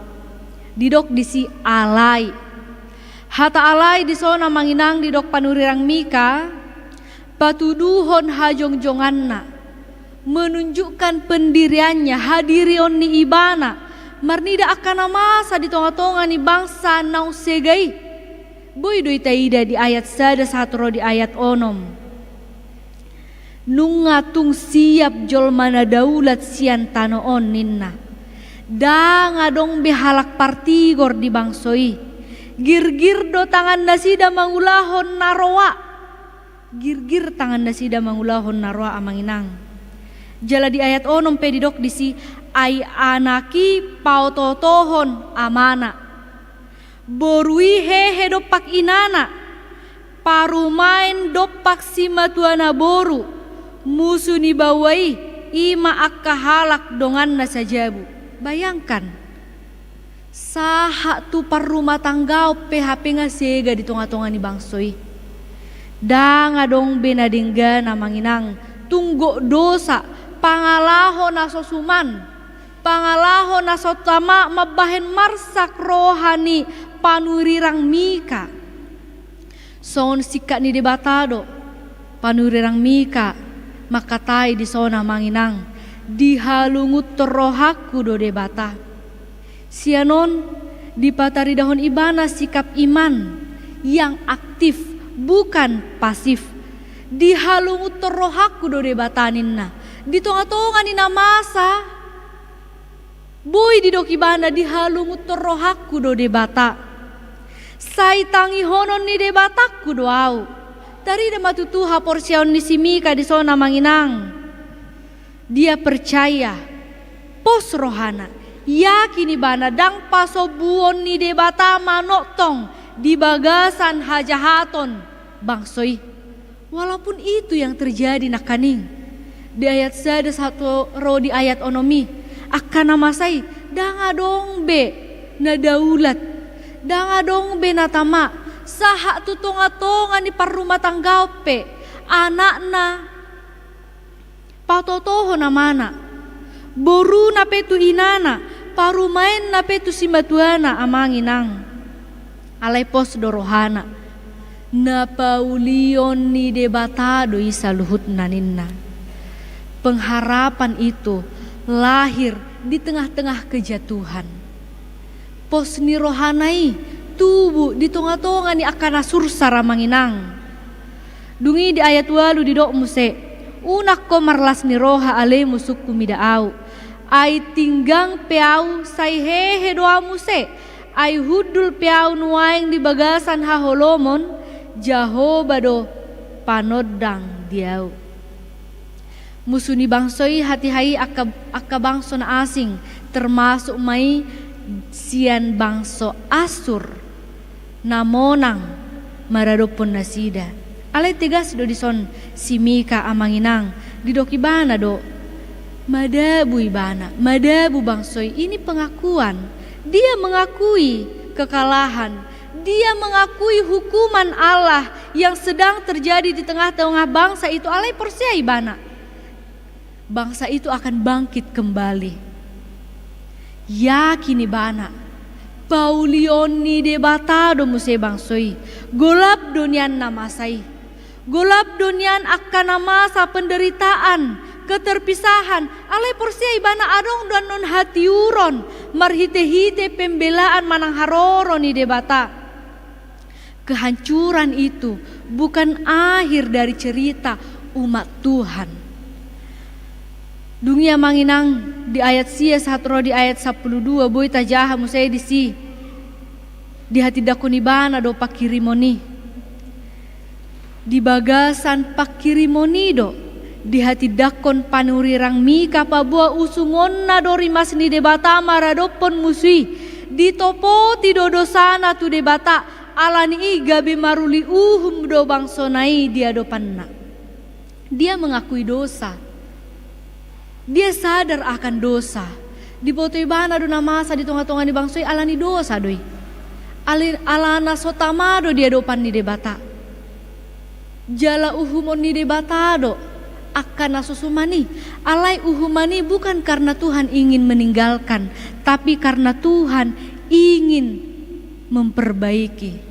Didok disi alai. Hata alai dison, amang inang, didok panurirang Mika, patuduhon hajongjonganna, menunjukkan pendiriannya, hadirion ni ibana, marnida angka na masa di tongatonga ni bangsa naung sega i. Boi do i taida di ayat sada sahat ro di ayat onom. Nunga tung siap jolma na daulat sian tano on, ninna. Ndang adong be halak partigor di bangso i. Girgir do tangan nasida mangulahon na roa. Girgir tangan nasida mangulahon na roa, amang inang. Jala di ayat onom pe didok disi, ai anak i paotootohon amana. Boru i hehe dompak inana. Parumaen dompak simatuana boru. Musu ni baoa i, i ma angka halak donganna sajabu. Bayangkan. Sahat tu parrumatanggaon pe hape nga sega di tonga-tonga ni bangso i. Ndang adong be na denggan, amang inang, tung gok dosa, pangalaho na so suman, pangalaho na so tama mambahen marsak roha ni panurirang Mika. Songon singkat ni Debata do panurirang Mika mangkatai dison, amang inang, dihalungunhon rohangku do Debata. Sian on dipataridahon ibana sikap iman yang aktif, bukan pasif. Dihalungunhon rohangku do Debata ninna. Di tonga-tonga ni na masa, boi didok ibana, dihalungunhon rohangku do Debata. Sai tangihonon ni Debatangku do ahu. Tarida ma tutu haporseaon ni si Mika dison, amang inang. Dia percaya, pos rohana, yakin ibana ndang pasombuon ni Debata manongtong di bagasan hajahaton bangso i. Walaupun itu yang terjadi nangkaning. Di ayat sada sahat ro di ayat onom i, angka na masa i ndang adong be na daulat, ndang adong be na tama, sahat tu tonga-tonga ni parrumatanggaon pe, anakna patotohon amana, boruna pe tu inana, parumaenna pe tu simatuana, amang inang. Alai pos do rohana, na paulion ni Debata do i saluhutna ninna. Pengharapan itu lahir di tengah-tengah kejatuhan. Pos ni rohana i tubu di tonga-tonga ni angka na sursar, amang inang. Dung i di ayat ualu didok muse, unang ho marlas ni roha ale musungku mida ahu. Ai tinggang pe ahu sai hehe do ahu muse, ai hundul pe ahu nuaeng di bagasan haholomon, Jahowa do panondang di ahu. Musu ni bangso i hatiha i angka, angka bangso na asing, termasuk ma i sian bangso Asur na monang maradophon nasida. Alai tegas do dison si Mika, amang inang, didok ibana do, madabu ibana, madabu bangso i. Ini pengakuan. Dia mengakui kekalahan. Dia mengakui hukuman Allah yang sedang terjadi di tengah-tengah bangsa itu, alai porsea ibana. Bangsa itu akan bangkit kembali. Yakin ibana, paulion ni Debata do muse bangso i. Golap do nian na masa i. Golap do nian angka na masa penderitaan, keterpisahan, alai porsea ibana adong do annon hatiuron marhite-hite pembelaan manang haroro ni Debata. Kehancuran itu bukan akhir dari cerita umat Tuhan. Dung i, amang inang, di ayat sia sahat ro di ayat sampulu dua boi tajaha muse disi. Dihatindangkon ibana do pangkirimon i. Di bagasan pangkirimon i do dihatindangkon panurirang Mika paboa usungonna do rimas ni Debata maradophon musu i. Ditopoti do dosana tu Debata, alani i gabe maruli uhum do bangsona i di adopanna. Dia mengakui dosa. Dia sadar akan dosa. Diboto ibana do na masa di tonga-tonga ni bangso i alani dosa do i. Alai, alana so tama do di adopan ni Debata. Jala uhumon ni Debata do angka na so suman i. Alai uhuman i bukan karena Tuhan ingin meninggalkan, tapi karena Tuhan ingin memperbaiki.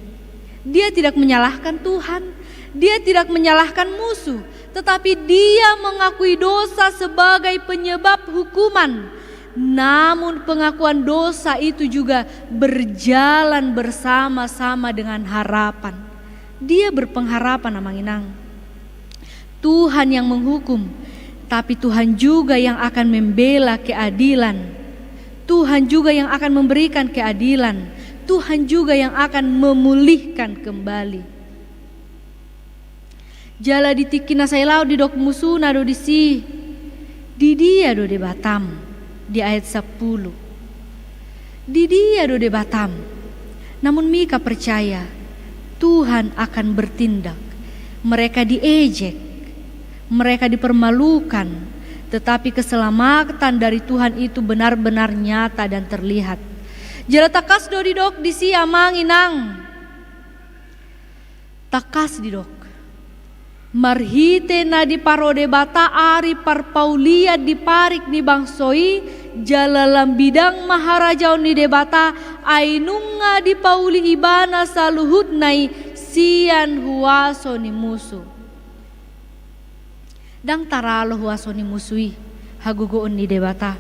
Dia tidak menyalahkan Tuhan, dia tidak menyalahkan musuh, tetapi dia mengakui dosa sebagai penyebab hukuman. Namun pengakuan dosa itu juga berjalan bersama-sama dengan harapan. Dia berpengharapan, amang inang. Tuhan yang menghukum, tapi Tuhan juga yang akan membela keadilan. Tuhan juga yang akan memberikan keadilan. Tuhan juga yang akan memulihkan kembali. Jala di tingki na sai laho didok musuna do disi, di dia do Debatam, di ayat sampulu. Di dia do Debatam? Namun Mika percaya Tuhan akan bertindak. Mereka diejek, mereka dipermalukan, tetapi keselamatan dari Tuhan itu benar-benar nyata dan terlihat. Jala tangkas do didok disi, amang inang. Tangkas didok. Marhite na diparo Debata ari parpaulian di parik ni bangso i, jala lam bidang ma harajaon ni Debata, ai nunga dipauli ibana saluhutna i sian huaso ni musu. Ndang taralo huaso ni musu i, hagogoon ni Debata.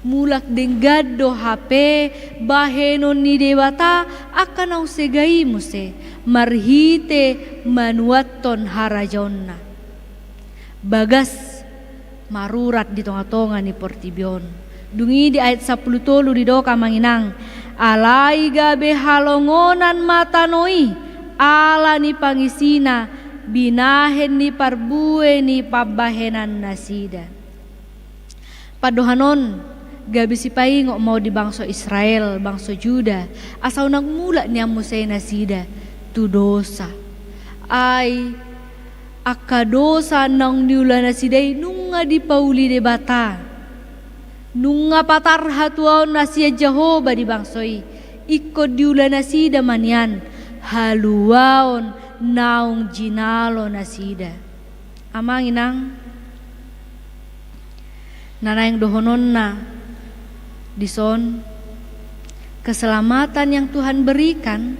Mulak denggan do hape bahenon ni Debata angka naung sega i muse, marhite manuathon harajaonna. Bagas marurat di tonga-tonga ni portibi on. Dung i di ayat sampulu tolu didok, amang inang, alai gabe halongonan ma tano i, ala ni pangisina, binahen ni parbue ni pambahenannasida. Pandohan on gabe sipaingot ma on di bangso Israel, bangso Juda, asa unang mulak nian muse nasida tu dosa. Ai angka dosa naung niulanasida i nunga dipauli Debata. Nunga patar hatuaon na sian Jahowa di bangso i, ingkon diulanasida ma nian haluaon naung jinalonasida. Amang inang, na naeng dohononna dison, keselamatan yang Tuhan berikan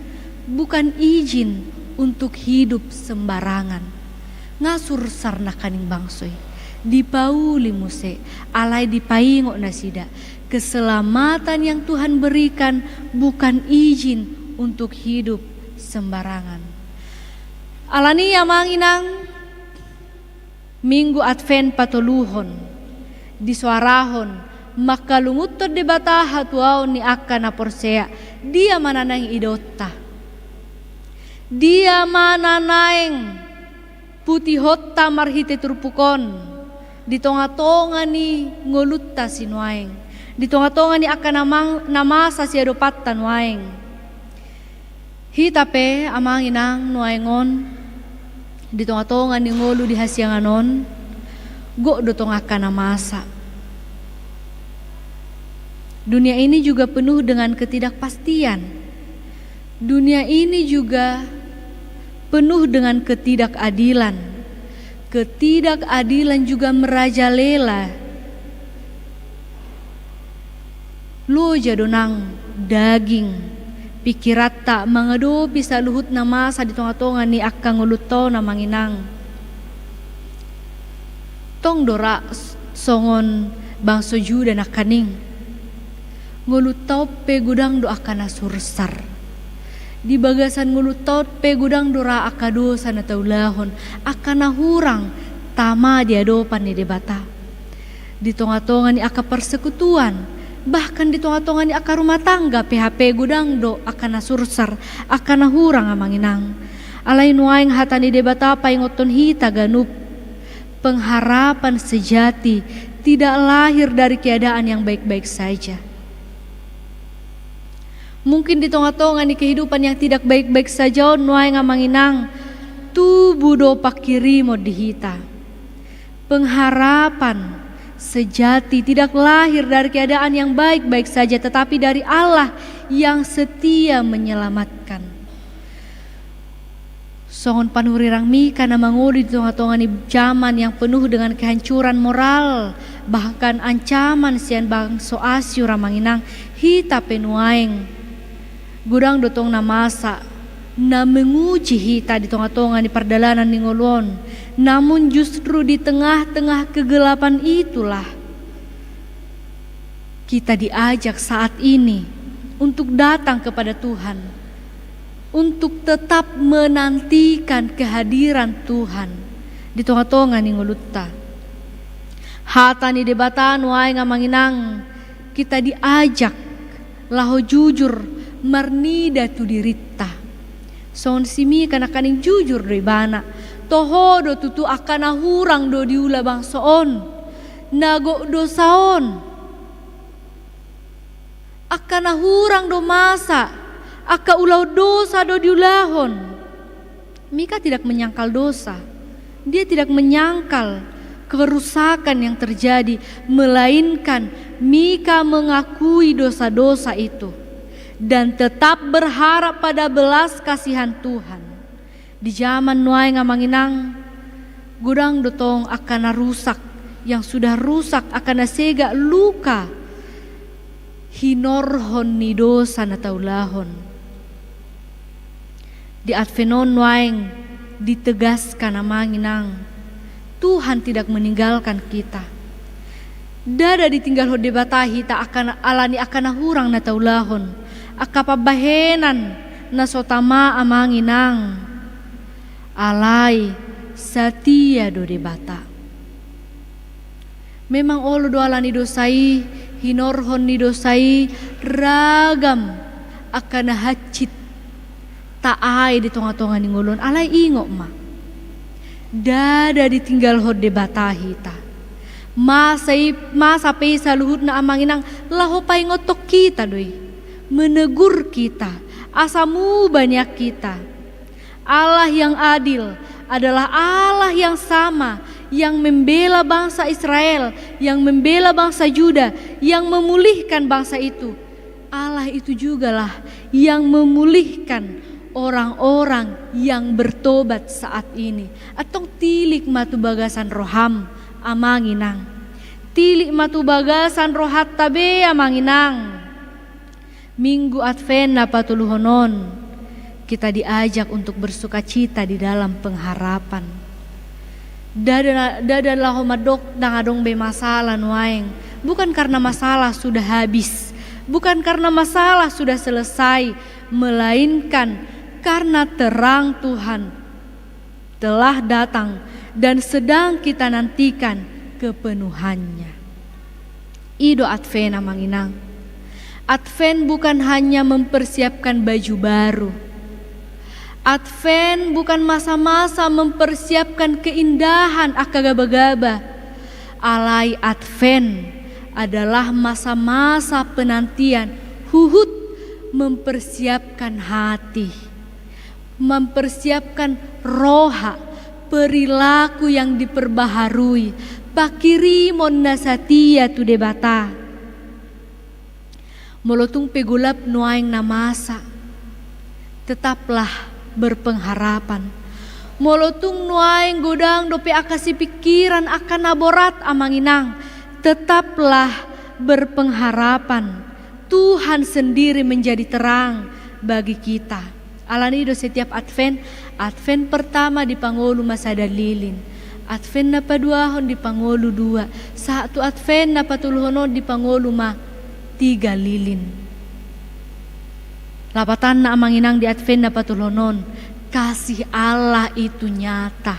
bukan izin untuk hidup sembarangan. Nga sursar nangkaning bangso i, dipauli muse, alai dipaingot nasida, keselamatan yang Tuhan berikan bukan izin untuk hidup sembarangan. Alani i, amang inang, Minggu Advent patoluhon, disoarahon mangkalungunhon Debata hatuaon ni angka na porsea. Dia ma na naeng idaonta? Dia ma na naeng putihonta marhite turpuk on di tonga-tonga ni ngolunta sinuaeng, di tonga-tonga ni angka na mang-, na masa siadopanta nuaeng? Hita pe, amang inang, nuaeng on, di tonga-tonga ni ngolu di hasiangan on, gok do tong angka na masa. Dunia ini juga penuh dengan ketidakpastian. Dunia ini juga penuh dengan ketidakadilan. Ketidakadilan juga merajalela. Loja do nang daging pikiranta mangadopi saluhut na masa di tonga-tonga ni angka ngolunta on, amang inang. Tong do ra s-, songon bangso Juda nangkaning. Ngolunta on pe godang do angka na sursar. Di bagasan ngolunta on pe godang do ra angka dosa na taulahon, angka na hurang tama di adopan ni Debata. Di tonga-tonga ni angka persekutuan, bahkan di tonga-tonga ni angka rumah tangga pe hape godang do angka na sursar, angka na hurang, amang inang. Alai nuaeng hata ni Debata paingothon hita ganup. Pengharapan sejati tidak lahir dari keadaan yang baik-baik saja. Mungkin di tonga-tonga ni kehidupan yang tidak baik-baik saja on nuaeng, amang inang, tubu do panghirimon di hita. Pengharapan sejati tidak lahir dari keadaan yang baik-baik saja, tetapi dari Allah yang setia menyelamatkan. Songon panurirang Mika na mangolu di tonga-tonga ni jaman yang penuh dengan kehancuran moral, bahkan ancaman sian bangso Asyur, amang inang, hita pe nuaeng godang do tong na masa na menguji hita di tonga-tonga ni pardalanan ni ngolu on. Namun justru di tengah-tengah kegelapan itulah kita diajak saat ini untuk datang kepada Tuhan, untuk tetap menantikan kehadiran Tuhan di tonga-tonga ni ngolunta. Hata ni Debata nuaeng, amang inang, kita diajak laho jujur marnida tu dirinta. Songon si Mika nangkaning, jujur do ibana. Toho do tutu angka na hurang do diula bangso on. Na gok dosa on. Angka na hurang do masa, angka ulaon dosa do diulahon. Mika tidak menyangkal dosa. Dia tidak menyangkal kerusakan yang terjadi, melainkan Mika mengakui dosa-dosa itu. dan tetap berharap pada belas kasihan Tuhan. Di jaman nuaeng, Amang Inang, godang do tong angka na rusak, yang sudah rusak, angka na sega, luka, hinorhon ni dosa na taulahon. Di Advent on nuaeng ditegaskan, Amang Inang, Tuhan tidak meninggalkan kita. Ndada ditinggalhon Debata hita angka na, ala ni angka na hurang na taulahon, angka pambahenan na so tama, Amang Inang. Alai satia do Debata. Memang olo do ala ni dosa i, hinorhon ni dosa i, ragam angka na hansit taai di tonga-tonga ni ngolu on. Alai ingot ma, ndada ditinggalhon Debata hita. Masa i, masa pe i saluhutna, Amang Inang, laho paingothon hita do i, menegur hita, asa muba nian hita. Allah yang adil adalah Allah yang sama, yang membela bangsa Israel, yang membela bangsa Yuda, yang memulihkan bangsa itu. Allah itu jugalah yang memulihkan orang-orang yang bertobat saat ini. Antong tilik ma tu bagasan roham, Amang Inang. Tilik ma tu bagasan rohanta be, Amang Inang. Minggu Advent na patoluhon on, kita diajak untuk bersukacita di dalam pengharapan. Ndada, ndada laho mandok ndang adong be masalah nuaeng. Bukan karena masalah sudah habis, bukan karena masalah sudah selesai, melainkan karena terang Tuhan telah datang dan sedang kita nantikan kepenuhannya. I do Advent, Amang Inang. Advent bukan hanya mempersiapkan baju baru. Advent bukan masa-masa mempersiapkan keindahan angka gaba-gaba. Alai Advent adalah masa-masa penantian huhut mempersiapkan hati, mempersiapkan roha, perilaku yang diperbaharui, panghirimon na satia tu Debata. Molo tung pe golap nuaeng na masa, tetaplah berpengharapan. Molo tung nuaeng godang dope angka sipingkiran, angka na borat, Amang Inang, tetaplah berpengharapan. Tuhan sendiri menjadi terang bagi kita. Ala ni i do setiap Advent, Advent pertama dipangolu ma sada lilin, Advent na paduahon dipangolu dua, sahat tu Advent na patoluhon on dipangolu ma tiga lilin. Lapatanna, Amang Inang, di Advent na patoluhon on, kasih Allah itu nyata.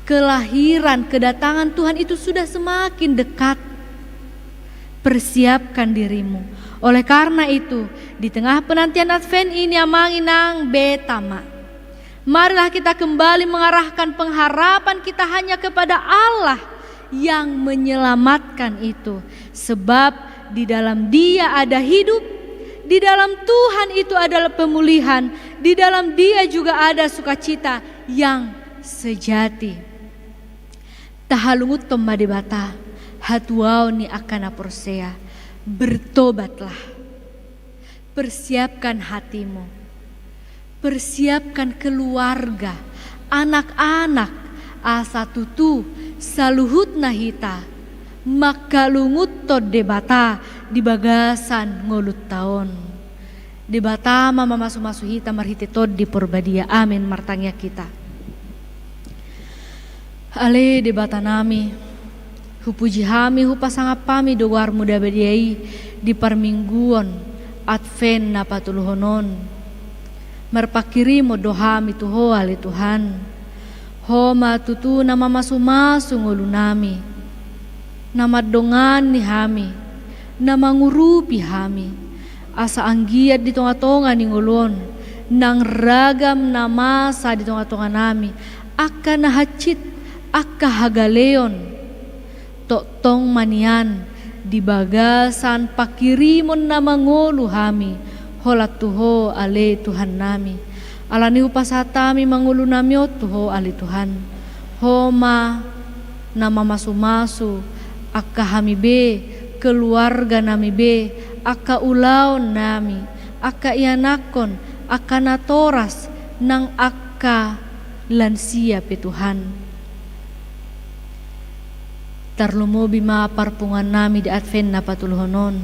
Kelahiran, kedatangan Tuhan itu sudah semakin dekat. Persiapkan dirimu. Oleh karena itu, di tengah penantian Advent ini, Amang Inang, beta ma. Marilah kita kembali mengarahkan pengharapan kita hanya kepada Allah yang menyelamatkan itu. Sebab di dalam Dia ada hidup, di dalam Tuhan itu adalah pemulihan, di dalam Dia juga ada sukacita yang sejati. Tahalungunhon ma Debata, hatuaon ni angka na porsea. Bertobatlah. Persiapkan hatimu. Persiapkan keluarga, anak-anak, asa tutu saluhutna hita manghalungunhon Debata di bagasan ngolunta on. Debata ma mamasumasu hita marhite Tondi Porbadia. Amen. Martangiang hita. Ale Debata nami, hupuji hami, hupasangap hami do goarmu na badia i di parmingguon Advent na patoluhon on. Marpanghirimon do hami tu Ho, ale Tuhan. Ho ma tutu na mamasumasu ngolunami, na mandongani hami, na mangurupi hami, asa anggiat di tongatonga ni ngolu on, nang ragam na masa di tongatonganami, angka na hansit, angka hagaleon, tongtong ma nian di bagasan panghirimon na mangolu hami holan tu Ho, ale Tuhannami. Ala ni i hupasahat hami ma ngolunami on tu Ho, ale Tuhan. Ho ma na mamasumasu angka hami be, keluarganami be, angka ulaonnami, angka ianakhon, angka natoras, nang angka lansia pe Tuhan. Tarlumobi ma parpunguan nami di Advent na patoluhon on.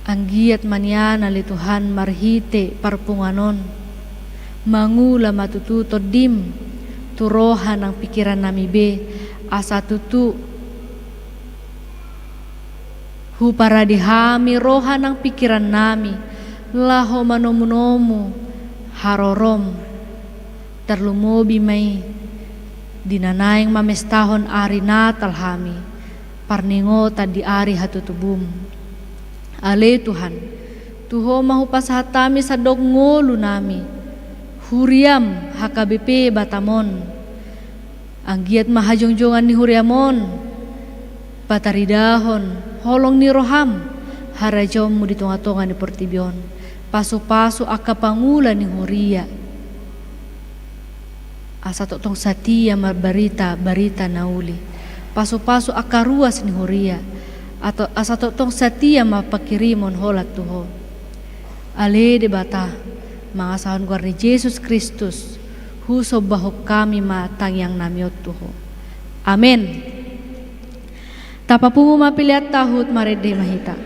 Anggiat ma nian ale Tuhan marhite parpunguan on, mangula ma tutu Tondim tu roha nang pingkiran nami be, asa tutu huparade hami roha nang pingkiran nami, laho manomunomu harorom. Tarlumobi ma i di na naeng mamestahon ari Natal hami, parningotan di ari hatutubum. Ale Tuhan, tu Ho ma hupasahat hami sandok ngolu nami, huriam H K B P Batam on. Anggiat ma hajongjongan ni huriam on pataridahon holong ni roham, harajaonmu di tongatonga ni portibi on. Pasupasu angka pangula ni huria, asa tongtong satia marbarita barita na uli. Pasupasu angka ruas ni huria, ato asa tongtong satia marpanghirimon holan tu Ho. Ale Debata, mangasahon goar ni Jesus Kristus, husombahon hami ma tangiang nami on tu Ho. Amen. Tapapungu ma pelean ta, huhut marende ma hita.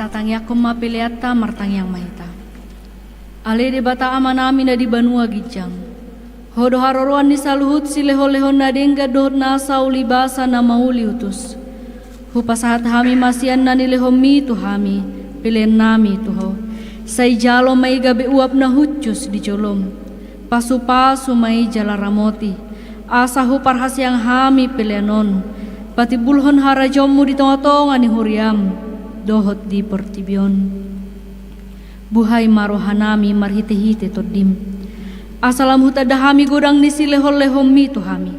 Tatangiangkon ma peleanta, martangiang ma hita. Ale Debata Amanami na di banua ginjang, Ho do haroroan ni saluhut silehonlehon na denggan dohot nasa ulibasa na mauliutus. Hupasahat hami ma sian na nilehonMi tu hami peleannami tu Ho. Sai jalo ma i gabe uap na hushus di joloM. Pasupasu ma i jala ramoti, asa huparhaseang hami pelean on patimbulhon harajaonMu di tongatonga ni huriaM dohot di portibi on. Buhai ma rohanami marhitehite TondiM, asa lam hutanda hami godang ni silehonlehonMi tu hami,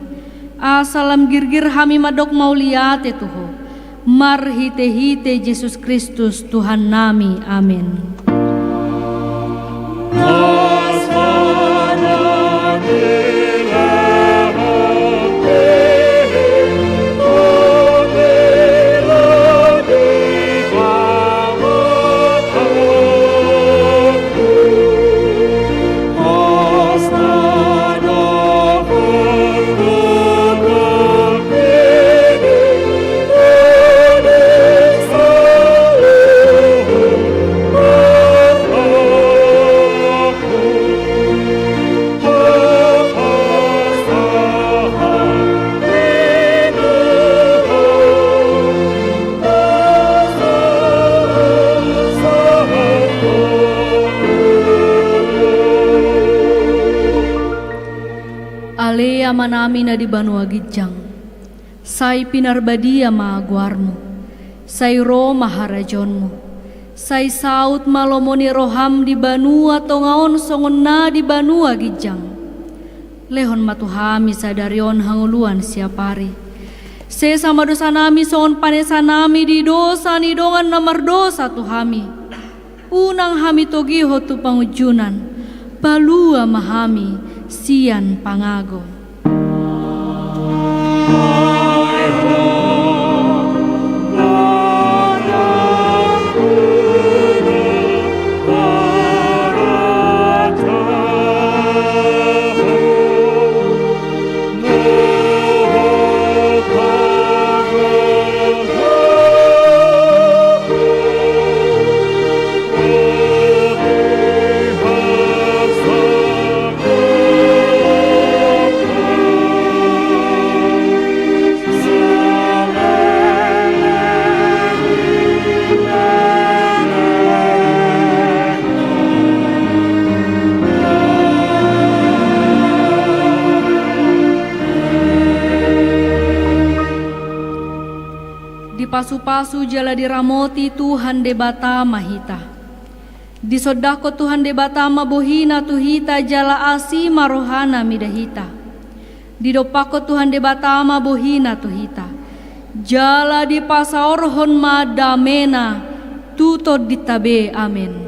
asa lam girgir hami mandok mauliate tu Ho, marhitehite Jesus Kristus Tuhannami. Amen. Ale Amanami na di banua ginjang, sai pinarbadia ma goarMu, sai ro ma harajaonMu, sai saut ma lomo ni rohaM di banua tonga on songon na di banua ginjang. Lehon ma tu hami sadari on hangoluan siapari. Sesa ma dosanami songon panesanami di dosa ni dongan na mardosa tu hami. Unang hami togihon tu pangunjunan, palua ma hami sian pangago. Dipasupasu jala diramoti Tuhan Debata ma hita. Disondangkon Tuhan Debata ma bohiNa tu hita jala asi ma rohaNa mida hita. Didompakkon Tuhan Debata ma bohiNa tu hita, jala dipasaorhon ma dameNa tu tondinta be. Amen.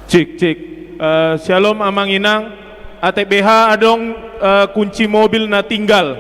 Cik, cik. Eh, syalom Amang Inang. Atik beha adong, eh, kunci mobil na tinggal.